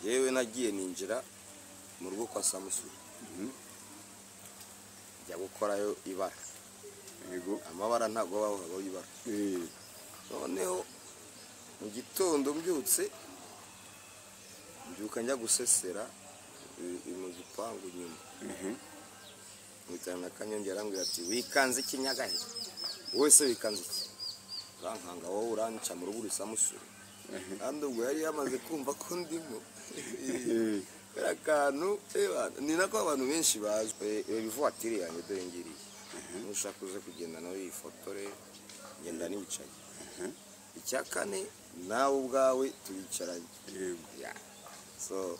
Yewe, nagiye ninjira mu rugo kwa Samusuri, njya gukorayo ibara. Amabara ntabwo abaho, habaho ibara. Noneho mu gitondo mbyutse, mbyuka njya gusesera mu gipangu nyuma, nkitana na Kanyombya, arambwira ati: "Wikanze iki, Nyagahe? Wowe se wikanze iki? Urankanga wowe, uranca mu rugo uri Samusuri." Kandi ubwo yari yamaze kumva ko ndimo kariya kantu. Ni nako abantu benshi bazi. Reba ivatiri yanjye, dore ngiriye, nushaka uze kugenda nawe yifotore, ngenda nicaye. Icya kane, nawe ubwawe turicaranye. Yeah. So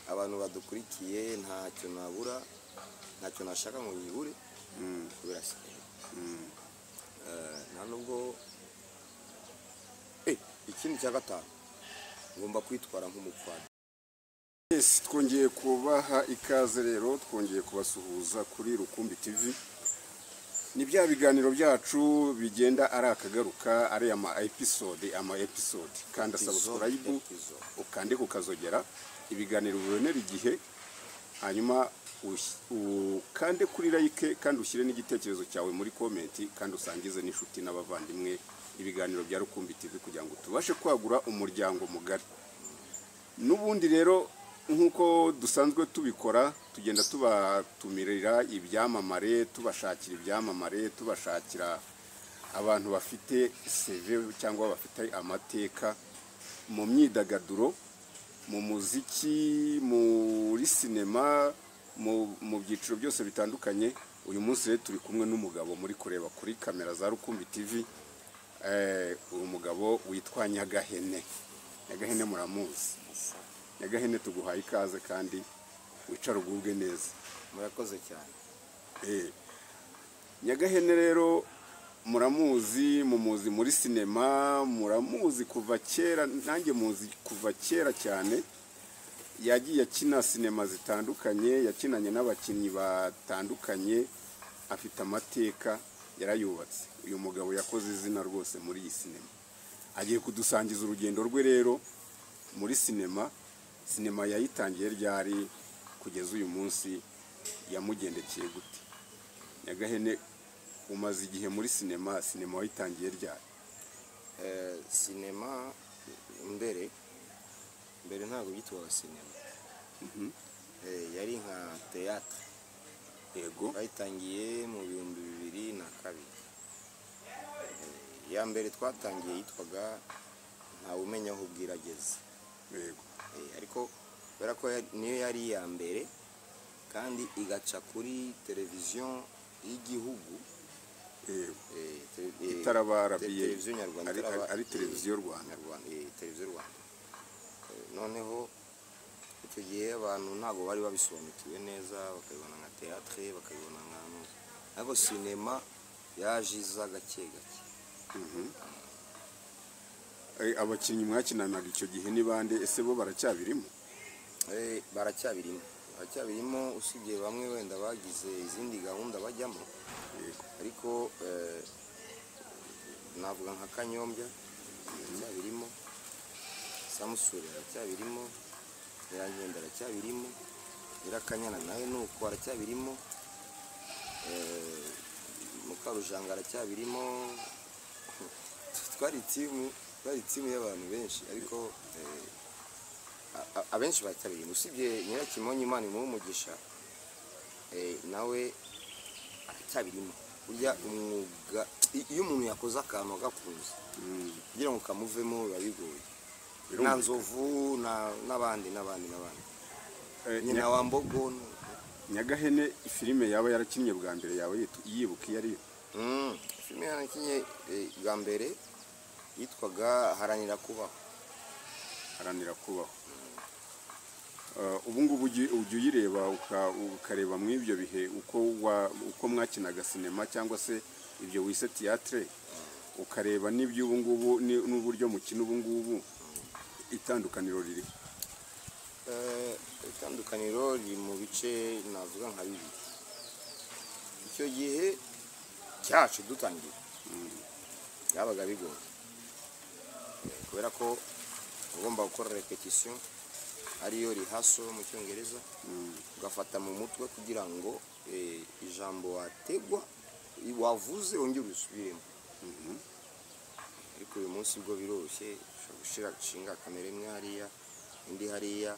abantu badukurikiye, ntacyo nabura, ntacyo nashaka ngo nyibure kubera sinema. Nta nubwo ikindi cya gatanu, ngomba kwitwara nk'umupfadiri. Yes, twongeye kubaha ikaze rero, twongeye kubasuhuza kuri Rukumbi TV. Ni bya biganiro byacu bigenda ari akagaruka, ari ama episode, ama episode. Kanda subscribe, Episode. ukande kukazogera, ibiganiro bibonera igihe, hanyuma ukande kuri like, kandi ushyire n'igitekerezo cyawe muri comment, kandi usangize n'inshuti n'abavandimwe ibiganiro bya Rukumbi TV kugira ngo tubashe kwagura umuryango mugari. N'ubundi rero nk'uko dusanzwe tubikora, tugenda tubatumirira ibyamamare, tubashakira ibyamamare, tubashakira abantu bafite CV cyangwa bafite amateka mu myidagaduro, mu muziki, muri sinema, mu byiciro byose bitandukanye. Uyu munsi rero turi kumwe n'umugabo muri kureba kuri kamera za Rukumbi TV, uyu mugabo witwa Nyagahene. Nyagahene muramuzi. Nyagahene, tuguhaye ikaze kandi wicara ugubwe neza. Murakoze cyane. Nyagahene rero muramuzi, mumuzi muri sinema, muramuzi kuva kera, nanjye muzi kuva kera cyane. Yagiye akina sinema zitandukanye, yakinanye n'abakinnyi batandukanye, afite amateka, yarayubatse. Uyu mugabo yakoze izina rwose muri iyi sinema. Agiye kudusangiza urugendo rwe rero muri sinema. Sinema yayitangiye ryari, kugeza uyu munsi yamugendekeye gute? Nyagahene, umaze igihe muri sinema. Sinema wayitangiye ryari? Sinema mbere mbere ntabwo byitwaga sinema. Yari nka théâtre. Bayitangiye mu 2002. Iya mbere twatangiye yitwaga "Ntawe umenya aho bwira ageze". Ariko kubera ko niyo yari iya mbere kandi igaca kuri televiziyo y'igihugu, Itaraba RBA. Televiziyo nyarwanda. Ari Televiziyo Rwanda. Nyarwanda, Televiziyo Rwanda. Noneho icyo gihe abantu ntabwo bari babisobanukiwe neza, bakabibona nka théâtre, bakabibona nka, ariko sinema yaje iza gake gake. Abakinnyi mwakinanaga icyo gihe ni bande? Ese bo baracyabirimo? Baracyabirimo, baracyabirimo, usibye bamwe wenda bagize izindi gahunda bajyamo. Ariko navuga nka Kanyombya aracyabirimo, Samusuri aracyabirimo, Nyirankende aracyabirimo, Nyirakanyana nawe nuko aracyabirimo, Mukarujanga aracyabirimo. Twari team y'abantu benshi, ariko abenshi baracyabirimo usibye Nyirakimonyo, Imana imuhe umugisha, nawe aracyabirimo. Burya umwuga, iyo umuntu yakoze akantu agakunze, kugira ngo kamuvemo biba bigoye. Na Nzovu n'abandi n'abandi n'abandi, nyina wa Mbogo. Nyagahene, filime yaba yarakinnye bwa mbere yaba yibuka iyo ariyo? Filime yarakinye bwa mbere yitwaga "Haranira Kubaho". "Haranira Kubaho". Ubu ngubu ujya uyireba, ukareba muri ibyo bihe uko mwakinaga sinema cyangwa se ibyo wise théâtre, ukareba n'iby'ubu ngubu n'uburyo mukina ubu ngubu, itandukaniro riri? Itandukaniro riri mu bice navuga nka bibiri. Icyo gihe cyacu dutangira byabaga bigoye, kubera ko ugomba gukora répétition. Ariyo rehearsal mu Cyongereza, ugafata mu mutwe kugira ngo ijambo wategwa wavuze wongere usubiremo. Ariko uyu munsi bwo biroroshye, ushobora gushyira shinga kamera imwe hariya, indi hariya,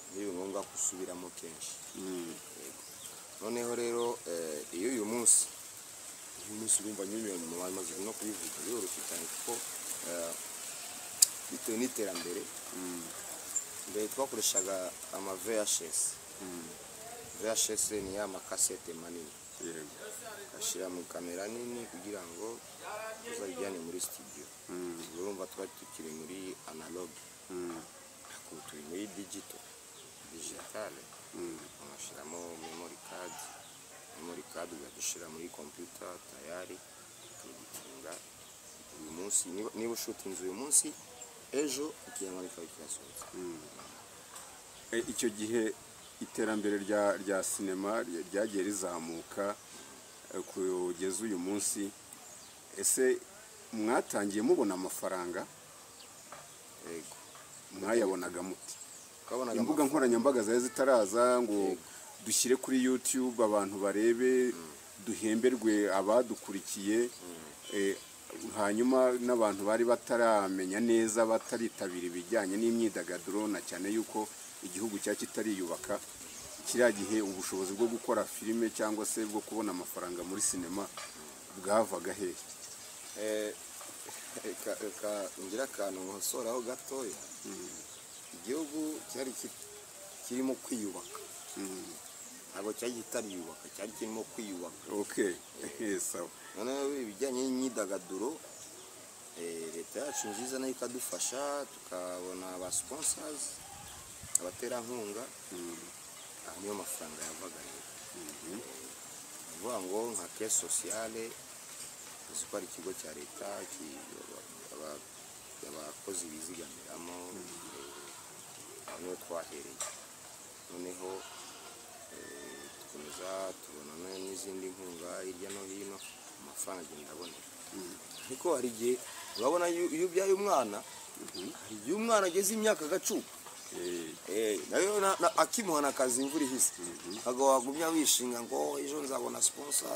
ntibibe ngombwa gusubiramo kenshi. Yego. Noneho rero iyo uyu munsi urumva nyine bamaze no kubivuga, biroroshye cyane kuko bitewe n'iterambere. Mbere twakoreshaga ama VHS. VHS ni ya makasete manini, ugashyira mu kamera nini kugira ngo uzabijyane muri studio. Urumva twari tukiri muri analogue, ariko ubu turi muri digital. Ugashyiramo memory card, memory card ugahita muri computer, tayari ukeditinga. Uyu munsi niba ushutinze uyu munsi, ejo ikinyarwanda kikaba kirasohotse. Icyo gihe iterambere rya sinema ryagiye rizamuka kugeza uyu munsi. Ese mwatangiye mubona amafaranga? Yego. Mwayabonaga muti? Twabonaga Imbuga amafaranga. nkoranyambaga zari zitaraza ngo dushyire kuri YouTube abantu barebe, duhemberwe abadukurikiye, hanyuma n'abantu bari bataramenya neza, bataritabira ibijyanye n'imyidagaduro, na cyane yuko igihugu cyari kitariyubaka kiriya gihe. Ubushobozi bwo gukora filime cyangwa se bwo kubona amafaranga muri sinema bwavaga hehe? Reka ngire akantu nkosoraho gatoya. Igihugu cyari kirimo kwiyubaka, ntabwo cyari kitariyubaka, cyari kirimo kwiyubaka. Okay, sawa. Noneho ibijyanye n'imyidagaduro, leta yacu nziza nayo ikadufasha, tukabona ba sponsors, abaterankunga. Aha niyo mafaranga yavaga rero. Ni ukuvuga ngo nka caisse sociale, uzi ko ari ikigo cya leta abakozi bizigamiramo. Aho niho twahereye. Noneho dukomeza tubona n'izindi nkunga hirya no hino, amafaranga agenda aboneka. Ariko hari igihe urabona iyo ubyaye umwana, hari igihe umwana ageze imyaka agacuka. Nayo akimuhana akazi, imvura ihise, ntabwo wagumya wishinga ngo ejo nzabona sponsor.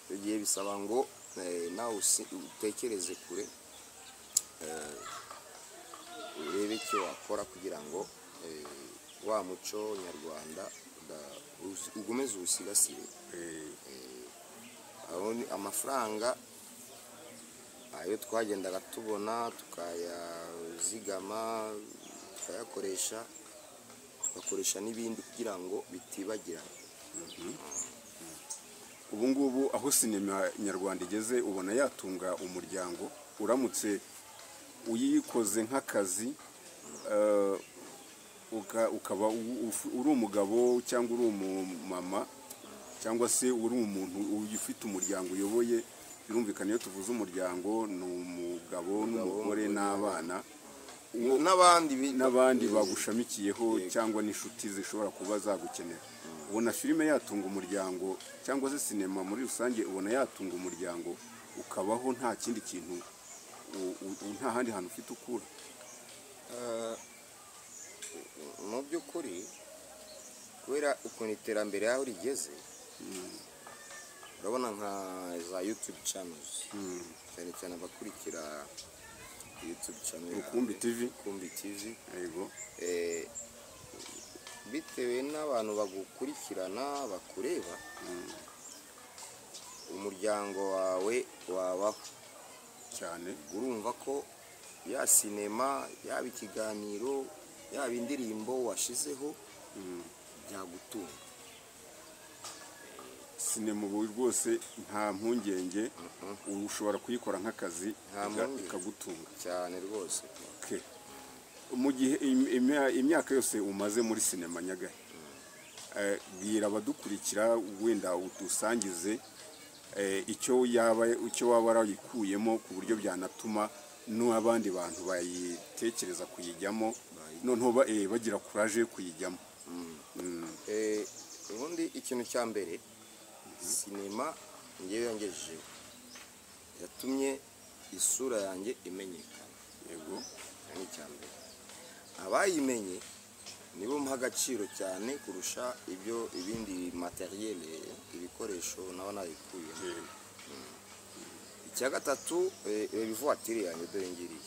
Icyo gihe bisaba ngo nawe utekereze kure, urebe icyo wakora kugira ngo wa muco nyarwanda ukomeze uwusigasire. Aho ni amafaranga ayo twagendaga tubona, tukayazigama, tukayakoresha, tugakoresha n'ibindi kugira ngo bitibagirana. Ubu ngubu aho sinema nyarwanda igeze, ubona yatunga umuryango uramutse uyikoze nk'akazi, ukaba uri umugabo cyangwa uri umumama cyangwa se uri umuntu ufite umuryango uyoboye? Birumvikana, iyo tuvuze umuryango ni umugabo n'umugore n'abana n'abandi n'abandi bagushamikiyeho cyangwa n'inshuti zishobora kuba zagukenera. Ubona filime yatunga umuryango, cyangwa se sinema muri rusange, ubona yatunga umuryango ukabaho nta kindi kintu nta handi hantu ufite ukura? Mu by'ukuri, kubera ukuntu iterambere aho rigeze, urabona nka za YouTube channels, cyane cyane abakurikira YouTube channel yawe, Rukumbi TV. Rukumbi TV. Yego. Bitewe n'abantu bagukurikirana, bakureba, umuryango wawe wabaho. Cyane. Urumva ko ya sinema, yaba ikiganiro, yaba indirimbo washizeho, byagutunga. Sinema ubu rwose nta mpungenge, ushobora kuyikora nk'akazi Nta mpungenge. ikagutunga. Cyane rwose. Okay. Mu gihe imyaka yose umaze muri sinema, Nyagahe, bwira abadukurikira, wenda udusangize icyo yaba, icyo waba warayikuyemo ku buryo byanatuma n'abandi bantu bayitekereza kuyijyamo, noneho bagira courage yo kuyijyamo. Ubundi ikintu cya mbere sinema ngewe yangejejeho, yatumye isura yanjye imenyekana. Icyo ni icya mbere. Abantu Abayimenye nibo mpa agaciro cyane kurusha ibyo ibindi matériel, ibikoresho naba nabikuyemo. Icya gatatu, reba ivatiri yanjye, dore ngiriye,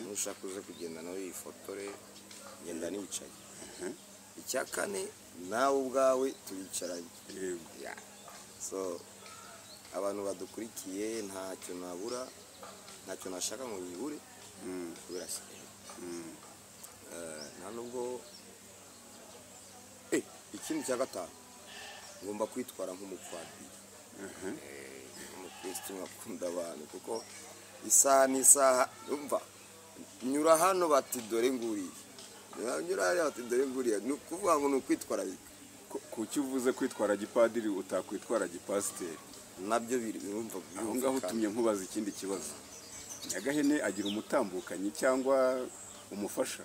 nushaka uze kugenda nawe yifotore, ngenda nicaye. Icya kane, nawe ubwawe turicaranye. Yeah. So abantu badukurikiye, ntacyo nabura, ntacyo nashaka ngo nyibure kubera sinema. Nta nubwo ikindi cya gatanu, ngomba kwitwara nk'umupadiri, nk'umukristo, nkakunda abantu, kuko isaha n'isaha umva nyura hano bati dore nguriye, nyura hariya bati dore nguriye. Ni ukuvuga ngo ni ukwitwararika. Kuki uvuze kwitwara gipadiri utakwitwara gipasiteri? Nabyo biri, urumva. Aho ngaho utumye nkubaza ikindi kibazo. Nyagahene agira umutambukanyi cyangwa umufasha?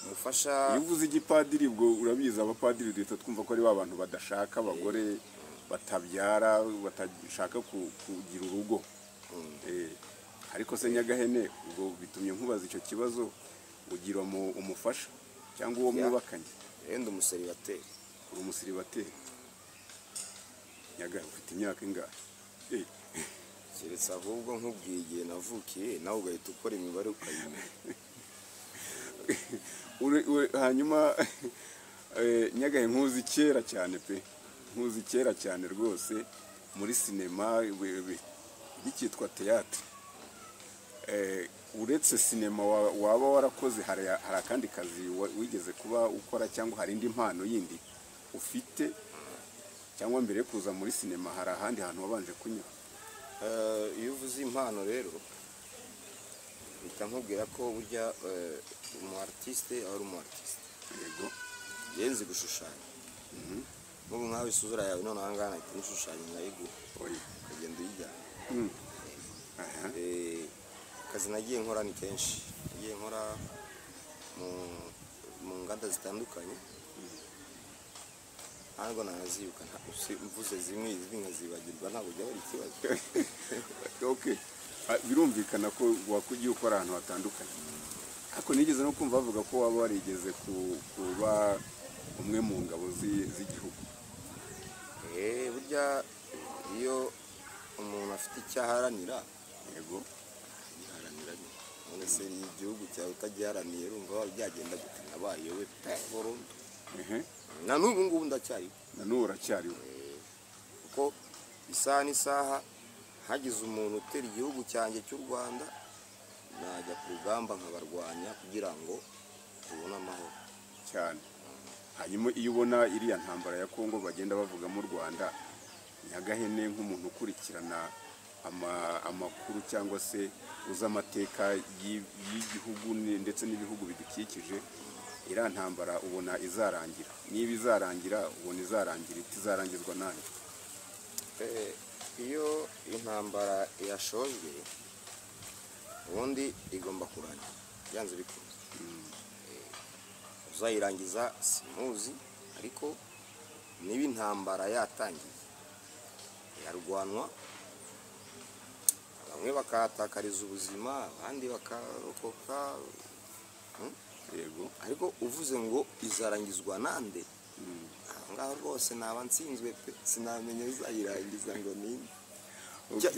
Umufasha. Iyo uvuze igipadiri, ubwo urabizi, abapadiri duhita twumva ko ari ba bantu badashaka abagore, batabyara, badashaka kugira urugo. Ariko se Nyagahene, ubwo bitumye nkubaza icyo kibazo, ugira umufasha cyangwa uwo mwubakanye? Yenda umuseribateri. Uri umusiribateri. Nyagahe, ufite imyaka ingahe? Keretse ahubwo nkubwiye igihe navukiye, nawe ugahita ukora imibare ukayimenya. Hanyuma Nyagahe, nkuzi kera cyane pe, nkuzi kera cyane rwose muri sinema bikitwa théâtre. Uretse sinema waba warakoze, hari akandi kazi wigeze kuba ukora, cyangwa hari indi mpano yindi ufite, cyangwa mbere yo kuza muri sinema hari ahandi hantu wabanje kunyura? Iyo uvuze impano rero, mpita nkubwira ko burya umu artiste aba ari umu artiste. Njyewe nzi gushushanya. Nk'ubu nkawe isura yawe none aha ngaha nahita nishushanya nkayiguha, Oya. ukagenda uyijyana. Akazi nagiye nkora ni kenshi. Nagiye nkora mu nganda zitandukanye, ntabwo nazibuka. Mvuze zimwe izindi nkazibagirwa, ntabwo byaba ari ikibazo. Okay. Birumvikana ko wakugiye ukora ahantu hatandukanye, ariko nigeze no kumva bavuga ko waba warigeze kuba umwe mu ngabo z'igihugu. Burya iyo umuntu afite icyo aharanira, giharanira nyine. None se igihugu cyawe utagiharaniye, urumva waba byagenda gute? Nabaye we pe burundu. Na n'ubu ngubu ndacyariho. Na n'ubu uracyariho. Kuko isaha n'isaha hagize umuntu utera igihugu cyanjye cy'u Rwanda, najya ku rugamba nkabarwanya kugira ngo tubone amahoro. Cyane. Hanyuma iyo ubona iriya ntambara ya Kongo bagenda bavuga mu Rwanda, Nyagahene nk'umuntu ukurikirana amakuru cyangwa se uzi amateka y'igihugu ndetse n'ibihugu bidukikije, iriya ntambara ubona izarangira? Niba izarangira, ubona izarangira ite? Izarangizwa nande? Iyo intambara yashojwe, ubundi igomba kurangira byanze bikunze. Uzayirangiza simuzi, ariko niba intambara yatangiye yarwanwa, bamwe bakahatakariza ubuzima, abandi bakarokoka. Ariko uvuze ngo izarangizwa nande, aho ngaho rwose naba nsinzwe pe, sinamenya uzayirangiza ngo ninde.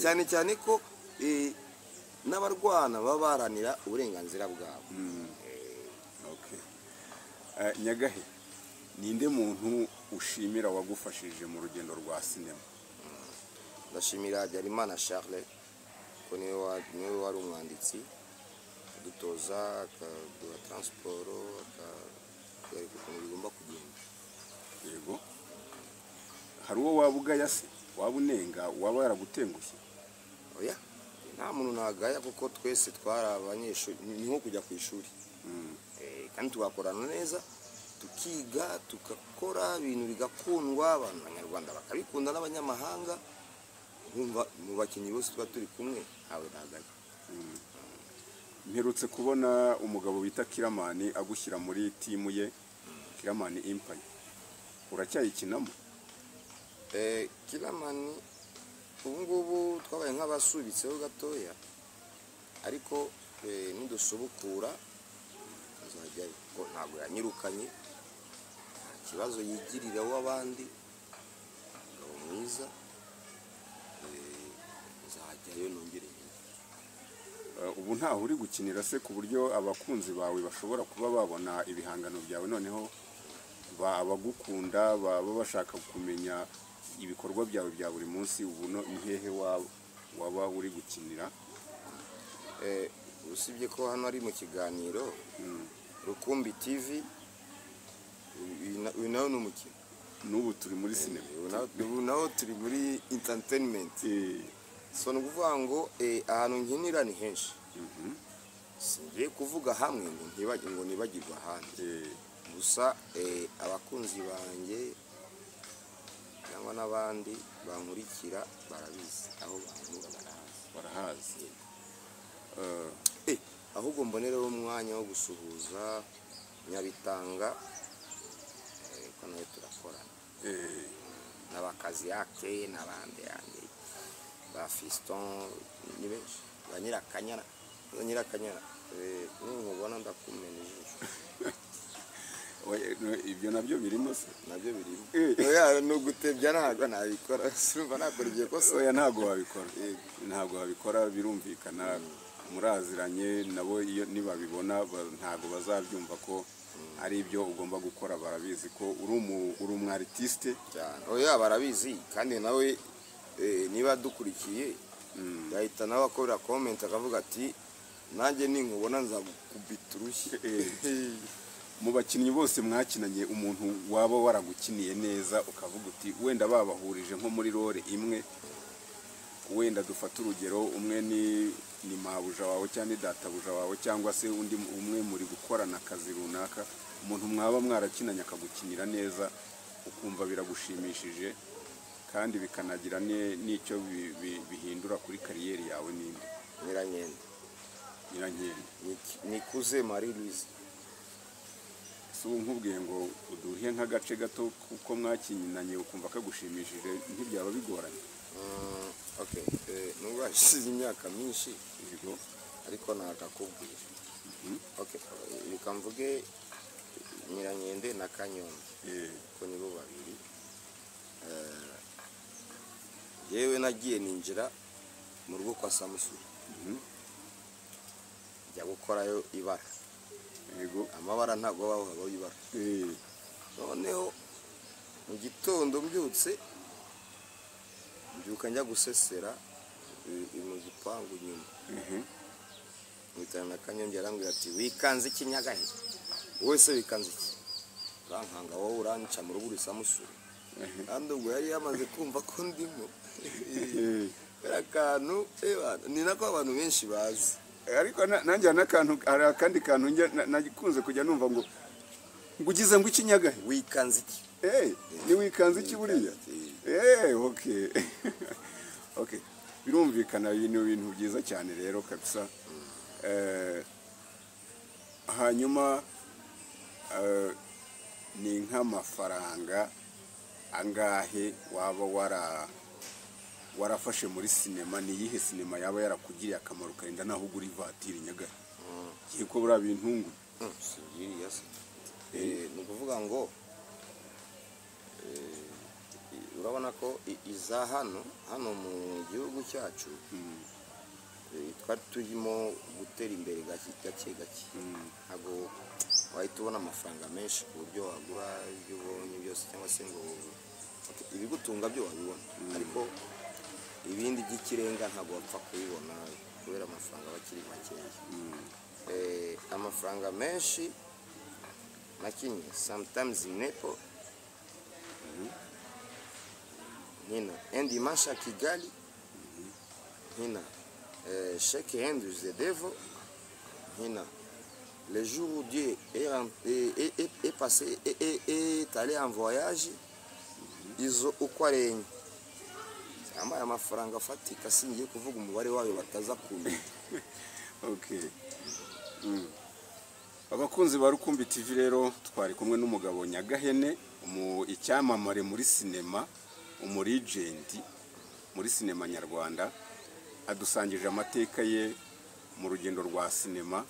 Cyane cyane ko n'abarwana baba baharanira uburenganzira bwabo. Okay. Nyagahe, ninde muntu ushimira wagufashije mu rugendo rwa sinema? Ndashimira Habyarimana Charles, ko niwe wari umwanditsi, adutoza, akaduha transport, akatwereka ukuntu bigomba kugenda. Yego. Hari uwo waba ugaya se, waba unenga, waba yaragutengushye? Oya, nta muntu nagaya, kuko twese twari abanyeshuri, ni nko kujya ku ishuri. Kandi tugakorana neza, tukiga, tugakora ibintu bigakundwa, abantu abanyarwanda bakabikunda n'abanyamahanga. Nkumva mu bakinnyi bose tuba turi kumwe, ntawe nagaya. Mperutse kubona umugabo bita Kiramani agushyira muri timu ye, Kiramani Empire, uracyayikinamo? Kiramani ubu ngubu twabaye nk'abasubitseho gatoya, ariko nidusubukura azajyayo. Ko ntabwo yanyirukanye, nta kibazo yigirira w'abandi, umugabo mwiza. Nzajyayo nongere nyine. Ubu ntaho uri gukinira se, ku buryo abakunzi bawe bashobora kuba babona ibihangano byawe, noneho abagukunda baba bashaka kumenya ibikorwa byawe bya buri munsi, ubu ni hehe waba uri gukinira? Usibye ko hano ari mu kiganiro Rukumbi TV, uyu nawe ni umukino. N'ubu turi muri sinema. Ubu naho turi muri entertainment. So ni ukuvuga ngo ahantu nkinira ni henshi, singiye kuvuga hamwe ngo ngo nibagirwe ahandi. Gusa abakunzi banjye cyangwa n'abandi bankurikira barabizi, aho bankura barahazi. Barahazi. Ahubwo mbonereho umwanya wo gusuhuza Nyabitanga, ko nawe turakorana, n'abakaziyake n'abandi yandi ba Fiston, ni benshi, ba Nyirakanyana. Ba Nyirakanyana, ninkubona ndakumena ijisho. Oya, no, ibyo nabyo birimo se? Nabyo birimo. Oya, no gutebya ntabwo nabikora, sinumva nakora igihe kosa. Oya, ntabwo wabikora, ntabwo wabikora, birumvikana, muraziranye nabo. Iyo nibabibona ntabwo bazabyumva ko ari ibyo ugomba gukora. Barabizi ko uri umu artiste. Cyane, oya, barabizi. Kandi nawe niba dukurikiye yahita nawe akorera comment akavuga ati: "Nanjye ninkubona nzagukubita urushyi." Mu bakinnyi bose mwakinanye, umuntu waba waragukiniye neza ukavuga uti wenda babahurije nko muri role imwe, wenda dufate urugero, umwe ni mabuja wawe cyangwa ni databuja wawe, cyangwa se undi umwe muri gukorana akazi runaka, umuntu mwaba mwarakinanye akagukinira neza ukumva biragushimishije kandi bikanagira n'icyo bihindura kuri carrière yawe, n'indi? Nyirankende. Nyirankende. Nikuze Marie Louise. Si ubu nkubwiye ngo uduhe nk'agace gato kuko mwakinanye ukumva kagushimishije, ntibyaba bigoranye? Okay, nubwo hashize imyaka myinshi, Yego. ariko nakakubwira. Okay, reka mvuge Nyirankende na Kanyombya, ko nibo babiri. Yewe, nagiye ninjira mu rugo kwa Samusuri, njya gukorayo ibara. Amabara ntabwo abaho, habaho ibara. Noneho mu gitondo mbyutse, mbyuka njya gusesera mu gipangu inyuma, nkubitana na Kanyombya, arambwira ati: "Wikanze iki Nyagahe? Wowe se wikanze iki? Urankanga wowe, uranca mu rugo uri Samusuri." Kandi ubwo yari yamaze kumva ko ndimo kariya kantu. Ni nako abantu benshi bazi. Ariko nanjye hari n'akantu, hari akandi kantu njya nakunze kujya numva ngo ugize ngo iki Nyagahe? Wikanze iki. Ni wikanze iki buriya? Okay, birumvikana, ibi ni ibintu byiza cyane rero kabisa. Hanyuma ni nk'amafaranga angahe waba warafashe muri sinema? Ni iyihe sinema yaba yarakugiriye akamaro ukarinda naho ugura ivatiri, Nyagahe? Ngiye ko buriya bintunguye. Singiriya se. Ni ukuvuga ngo urabona ko iza hano mu gihugu cyacu, twari turimo gutera imbere gake gake gake, ntabwo wahita ubona amafaranga menshi ku buryo wagura ibyo ubonye byose, cyangwa se ngo, okay, ibigutunga byo wabibona, ariko ibindi by'ikirenga ntabwo wapfa kubibona kubera amafaranga aba akiri makeya. Amafaranga menshi nakinye sometimes nepo nkina Un dimanche à Kigali, nkina Shake Hand with the Devil, nkina Le jour où Dieu est, ren- est, est, est, est passé est allé en voyage. Izo uko ari enye yambaye amafaranga afatika, singiye kuvuga umubare wayo bataza kumenya. Okay. Abakunzi ba Rukumbi TV rero, twari kumwe n'umugabo Nyagahene, icyamamare muri sinema, umu legend muri sinema nyarwanda, adusangije amateka ye mu rugendo rwa sinema.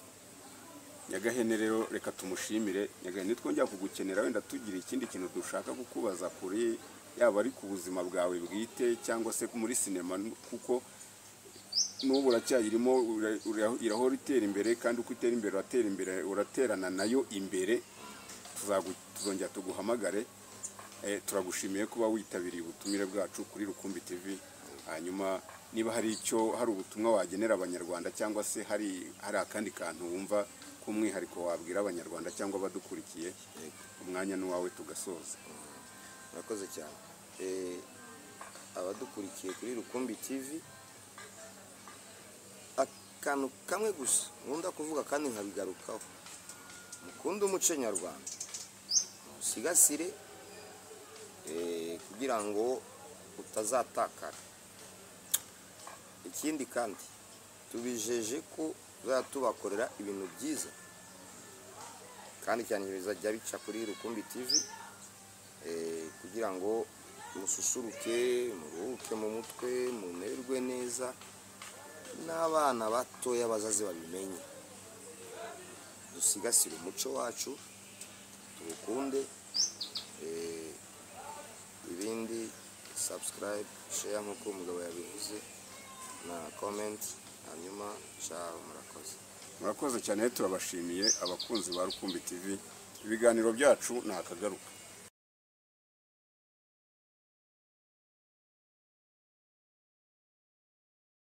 Nyagahene rero reka tumushimire. Nyagahene, twongera kugukenera wenda tugira ikindi kintu dushaka kukubaza kuri, yaba ari ku buzima bwawe bwite cyangwa se muri sinema, kuko n'ubu uracyayirimo, irahora itera imbere, kandi uko itera imbere uratera imbere, uraterana nayo imbere. Tuzongera tuguhamagare. Turagushimiye kuba witabiriye ubutumire bwacu kuri Rukumbi TV. Hanyuma niba hari icyo, hari ubutumwa wagenera Abanyarwanda, cyangwa se hari akandi kantu wumva k'umwihariko wabwira Abanyarwanda cyangwa abadukurikiye, umwanya ni uwawe tugasoza. Murakoze cyane. Abadukurikiye kuri Rukumbi TV, akantu kamwe gusa nkunda kuvuga kandi nkabigarukaho: mukunde umuco nyarwanda, musigasire kugira ngo utazatakara. Ikindi kandi, tubijeje ko tuzajya tubakorera ibintu byiza kandi cyane, bizajya bica kuri Rukumbi TV kugira ngo mususuruke, muruhuke mu mutwe, mumererwe neza, n'abana batoya bazaze babimenye. Dusigasire umuco wacu, tuwukunde. Ibindi, subscribe, share nk'uko umugabo yabivuze, na comment. Hanyuma ciao, murakoze. Murakoze cyane, turabashimiye abakunzi ba Rukumbi TV. Ibiganiro byacu ni akagaruka.